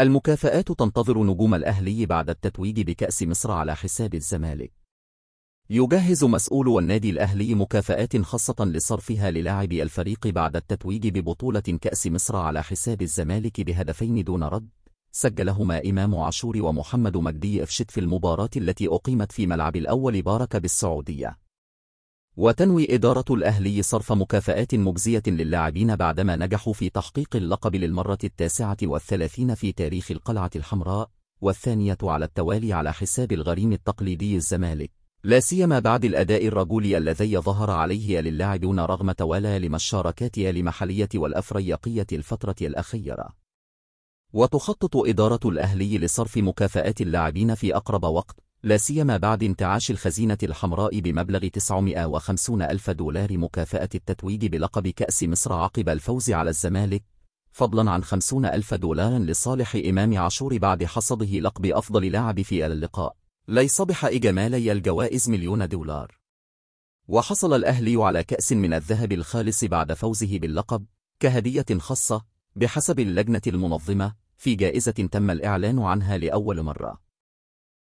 المكافآت تنتظر نجوم الأهلي بعد التتويج بكأس مصر على حساب الزمالك. يجهز مسؤول النادي الأهلي مكافآت خاصة لصرفها للاعبي الفريق بعد التتويج ببطولة كأس مصر على حساب الزمالك بهدفين دون رد، سجلهما إمام عاشور ومحمد مجدي أفشت في المباراة التي أقيمت في ملعب الأول بارك بالسعودية. وتنوي إدارة الأهلي صرف مكافآت مجزية للاعبين بعدما نجحوا في تحقيق اللقب للمرة 39 في تاريخ القلعة الحمراء، والثانية على التوالي على حساب الغريم التقليدي الزمالك، لا سيما بعد الأداء الرجولي الذي ظهر عليه للاعبون رغم توالى لمشاركات المحلية والأفريقية الفترة الأخيرة. وتخطط إدارة الأهلي لصرف مكافآت اللاعبين في أقرب وقت، لا سيما بعد انتعاش الخزينة الحمراء بمبلغ 950 ألف دولار مكافأة التتويج بلقب كأس مصر عقب الفوز على الزمالك، فضلا عن 50 ألف دولار لصالح إمام عاشور بعد حصده لقب أفضل لاعب في اللقاء، ليصبح إجمالي الجوائز $1,000,000. وحصل الأهلي على كأس من الذهب الخالص بعد فوزه باللقب كهدية خاصة بحسب اللجنة المنظمة، في جائزة تم الإعلان عنها لأول مرة.